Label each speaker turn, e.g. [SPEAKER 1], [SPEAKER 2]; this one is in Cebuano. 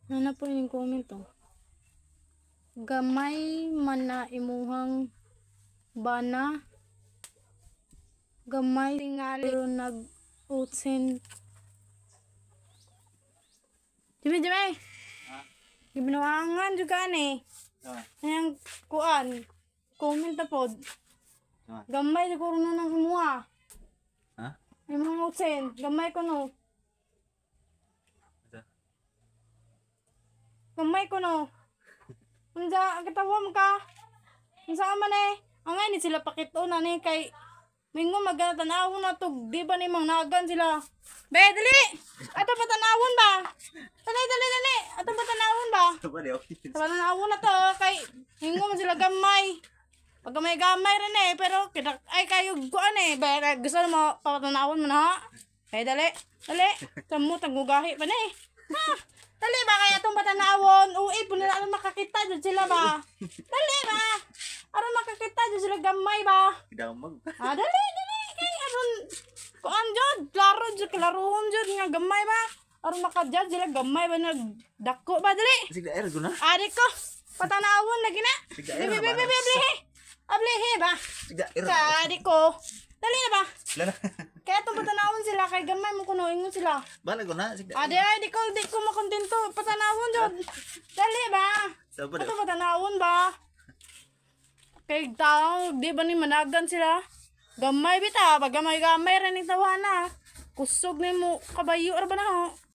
[SPEAKER 1] Ano po yung comment to? Gamay man na imuhang bana. Gamay tingali pero nag utsin. Jimmy, Jimmy!
[SPEAKER 2] Ha?
[SPEAKER 1] Gibinuangan juga ni.
[SPEAKER 2] Ah,
[SPEAKER 1] Ayang kuan. Comment na pod.
[SPEAKER 2] Ah.
[SPEAKER 1] Gamay siguro na ng imuha.
[SPEAKER 2] Ha?
[SPEAKER 1] Imong utsin. Gamay ko no.
[SPEAKER 2] Asa?
[SPEAKER 1] Gamay ko no. Unsa katawa mo ka? Unsa man eh? Angay ni sila pakito na ni kay mingo magana tanawon na to, di ba ni mang nagan sila. Be, dali. Ato pa tanawon ba? Dali, dali, dali. Ato pa tanawon ba?
[SPEAKER 2] Ito ba, di okay?
[SPEAKER 1] Sa tanawon na to kay mingo man sila gamay. Pag gamay gamay rin eh, pero kita ay kayo kuan eh. Be, gusto mo patanawon mo na ha? Kay dali, dali. Samot ang gugahi pa na eh. Ha? Dali ba kaya itong patanawon? Uy, po nila aron makakita jud sila ba? Dali ba? Aron makakita jud sila gamay ba?
[SPEAKER 2] Damag.
[SPEAKER 1] Ah, dali, dali. Kay aron kuan jud, klaro jud, klarohon jud nga gamay ba? Aron makajudge sila gamay ba nagdako ba dali?
[SPEAKER 2] Sige, air ko na.
[SPEAKER 1] Ari ko, patanawon lagi na.
[SPEAKER 2] Sige,
[SPEAKER 1] Bibi,
[SPEAKER 2] ayun na
[SPEAKER 1] bibi,
[SPEAKER 2] ba?
[SPEAKER 1] bibi, ablihe. Ablihe ba?
[SPEAKER 2] Sige, air na.
[SPEAKER 1] Kadi ko. Dali na ba?
[SPEAKER 2] Lala.
[SPEAKER 1] Kaya itong patanawon sila, kay gamay mo kuno, ingon sila.
[SPEAKER 2] Bala ko na. Sige.
[SPEAKER 1] Ade ay, di ko makontento. Patanawon jud. Dali ba?
[SPEAKER 2] Sa ba, di
[SPEAKER 1] Ato patanawon ba? Kay tao, di ba ni managan sila? Gamay bita, pag gamay-gamay ra ni tawana. Kusog ni mo kabayo ra ba na ho?